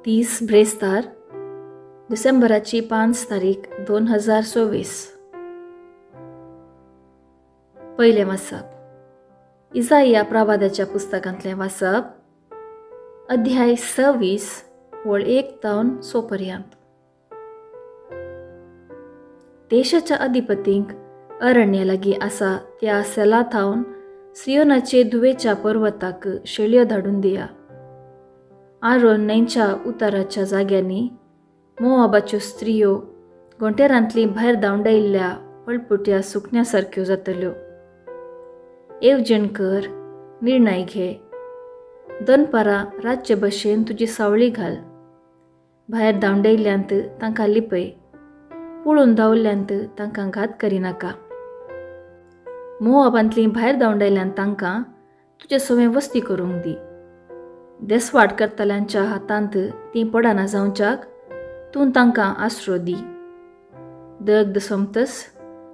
30 ब्रेस्तार डिसेंबराची 5 तारीख 2024. पयलें वाचप इजाया प्रवादाच्या पुस्तकांतलें वाचप, अध्याय 26 वळ 1 तावन 6 पर्यंत. देशाच्या अधिपतींक अरण्या लागीं आसा त्या सेला थावन सियोनाचे धुवेच्या पर्वताक शेळयो धाडून दिया. आरोन न्हंयच्या उताराच्या जाग्यांनी मोआबाच्यो स्त्रियो गोंटेरांतली भायर धांवडायिल्ल्या पळपुट्या सुकण्या सारक्यो जातल्यो. येवजण कर, निर्णय घे, दनपारां रातचे भशेन तुजी सावळी घाल. भायर धांवडायिल्ल्यांत तांकां लिपय, पळून धांवल्ल्यांत तांकां घात करिनाका. मोआबांतली भायर धांवडायल्ल्यान तांकां तुजे सवें वस्ती करूंक दी. देसवाट करतल्यांच्या हातांत तीं पडना जावच्याक तूं तांकां आसरो दी. दग्द सोंपतस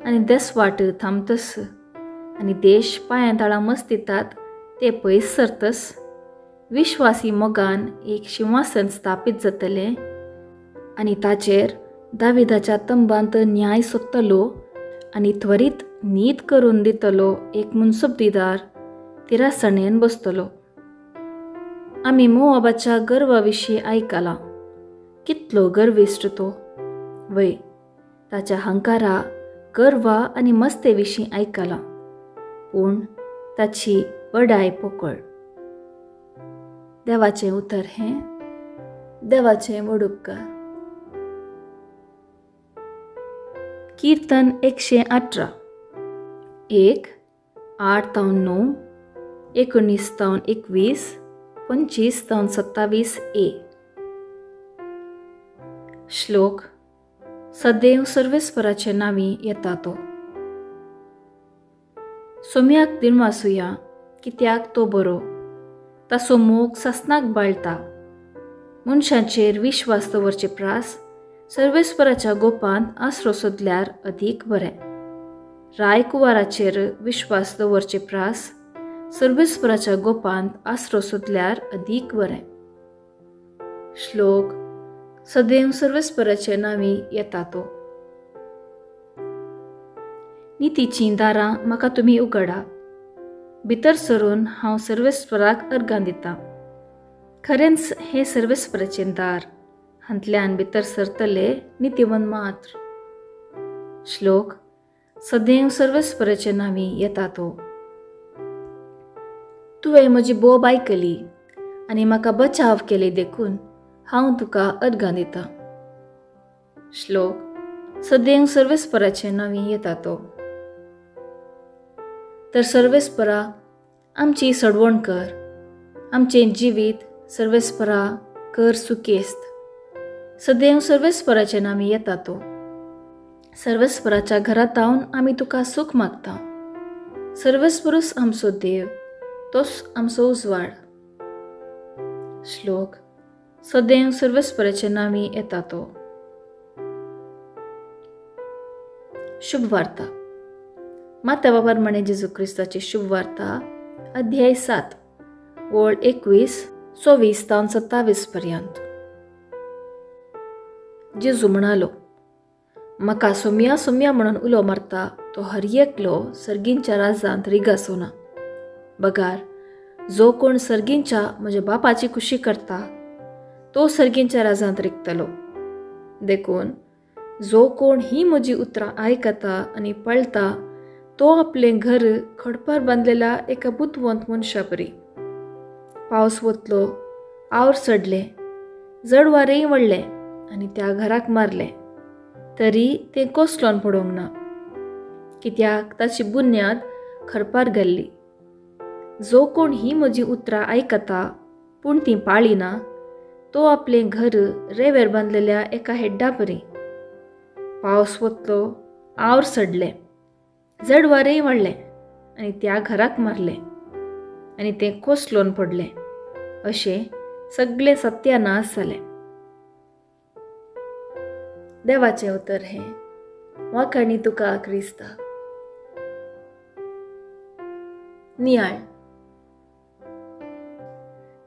आनी देसवाट थांबतस आनी देश पांयां तळां मस्तितात ते पयस सरतस. विश्वासी मोगान एक शिंवासन स्थापीत जातलें आनी ताचेर दाविदाच्या तंबांत न्याय सोदतलो आनी त्वरीत नीत करून दितलो एक मुनसुबदीदार तिरासणेन बसतलो. आमी मोआबाच्या गर्वा विशीं आयकलां, कितलो गर्विश्ट तो. वय, ताच्या हंकारा गर्वा आनी मस्ते विशीं आयकलां, पूण ताची बडाय पोकळ. देवाचें उतर हें देवाचें व्हड उपकार. कीर्तन 118, 1, 8 तावन 9, 19 तावन 21, 25 तावन 27 ए. श्लोक सदैव सर्वेस्पराचे नांवी येता तो. सोम्याक दिनवासुया कित्याक तो बरो, ताचो मोग सासनाक बाळटा. मनशांचेर विश्वास दवरचे प्रास सर्वेस्पराच्या गोपांत आसरो सोदल्यार अदीक बरें. रायकुवाराचेर विश्वास दवरचे प्रास सर्वेस्पराच्या गोपांत आसरो सोदल्यार अदीक बरें. श्लोक सदैव सर्वेस्पराचे नांवी येता तो. नितीचीं दारां म्हाका तुमी उगडा, भितर सरून हांव सर्वेस्पराक अर्गां दितां. खरेंच हें सर्वेस्पराचें दार, हांतल्यान भितर सरतले नितीवन मात्र. श्लोक सदैव सर्वेस्पराचे नांवी येता तो. तुवें म्हजी बोब आयकली आनी म्हाका बचाव केले देखून हांव तुका अर्गां दितां. श्लोक सदैव सर्वेस्पराचे नांवी येता तो. तर सर्वेस्परा आमची सडवण कर, आमचें जिवीत सर्वेस्परा कर सुकेस्त. सदैव सर्वेस्पराचे नांवी येता तो. सर्वेस्पराच्या घरांत थावन आमी तुका सूख मागता. सर्वेस्परूच आमचो देव, तोच आमचो उजवाड. श्लोक सदैव सर्वेस्पराचे नांवी येता तो. शुभ वार्ता. माता बाबार म्हणे जेजू क्रिस्ताची शुभ वार्ता, अध्याय 7 वळ 21, 24 तावन 27 पर्यंत. जेजू म्हणालो, म्हाका सोम्या सोम्या म्हणून उलो मारता तो हर एकलो सर्गींच्या राजांत रिगासो ना. बगार जो कोण सर्गींच्या म्हज्या बापाची खुशी करता तो सर्गींच्या राजांत रिगतलो. देखून जो कोण ही म्हजी उतरां आयकता आनी पळता तो आपलें घर खडपार बांदलेल्या एका बुदवंत मनशा परी. पावस वतलो, आवर चडलें, जड वारेंय वडलें आनी त्या घराक मारलें, तरी तें कोसलोन पडोवंक ना, कित्याक ताची बुन्याद खरपार घाल्ली. जो कोण ही म्हजी उतरां आयकता पूण तीं पाळिना तो आपलें घर रेवेर बांदलेल्या एका हेड्डा परी. पावस वतलो, आवर चडलें, जड वारेंय वाडलें आनी त्या घराक मारलें आनी तें कोसलोन पडलें. अशें सगळें सत्यानाश जालें. देवाचें उतर हें वाखाणी तुका क्रिस्ता. नियाळ.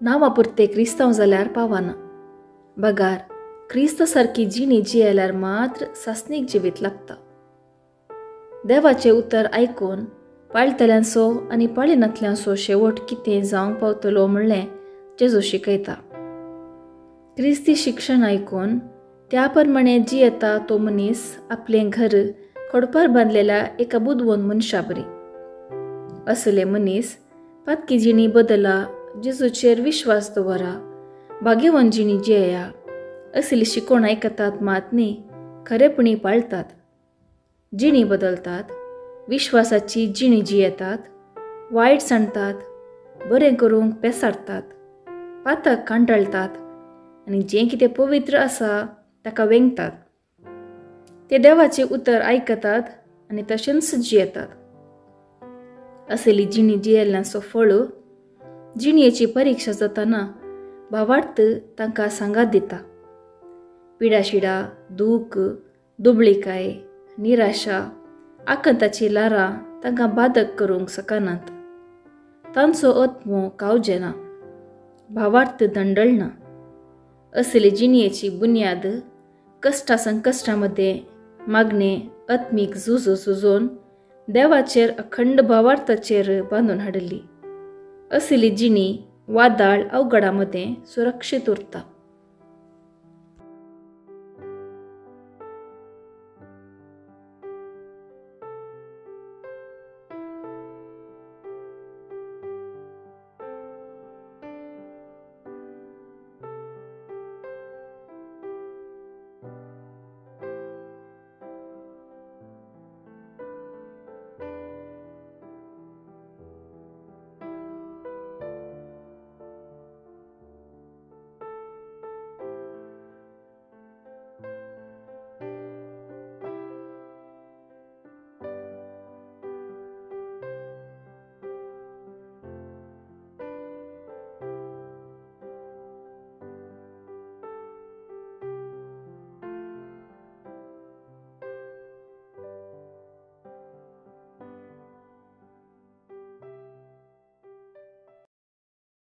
नांवा पुरते क्रिस्तांव जाल्यार पावना, बगार क्रिस्ता सारकी जिणी जियेल्यार मात्र सासणीक जिवीत लागता. देवाचें उतर आयकून पाळटल्यांचो आनी पाळिनातल्यांचो शेवट कितें जावंक पावतलो म्हणलें जेजू शिकयता. क्रिस्ती शिक्षण आयकून त्या प्रमाणे जियेता तो मनीस आपलें घर खडपार बांदलेल्या एका बुदवंत मनशा बरी. असले मनीस पातकी जिणी बदला जेजूचेर विश्वास दवरा, भाग्यवंत जिणी जियेया असली शिकोण आयकतात मात न्ही, खरेपणी पाळतात, जिणी बदलतात, विश्वासाची जिणी जियेतात, वायट सांडतात, बरें करूंक पेसाडतात, पातक कांटाळटात आनी जें कितें पवित्र आसा ताका वेंगतात. ते देवाचें उतर आयकतात आनी तशेंच जियेतात. असली जिणी जियेल्ल्यांचो फळ जिणयेची परिक्षा जाताना भावार्थ तांकां सांगात दिता. पिडाशिडा, दूख, दुबळिकाय, निराशा, आकांताची ल्हारां तांकां बादक करूंक शकनात. तांचो आत्मो कावजेना, भावार्थ दंडळना. असली जिणयेची बुन्याद कश्टा संकश्टां मदें मागणें आत्मीक झुजो झुजोवन देवाचेर अखंड भावार्थाचेर बांदून हाडिल्ली. असली जिणी वादाळ अवघडा मदें सुरक्षीत उरता.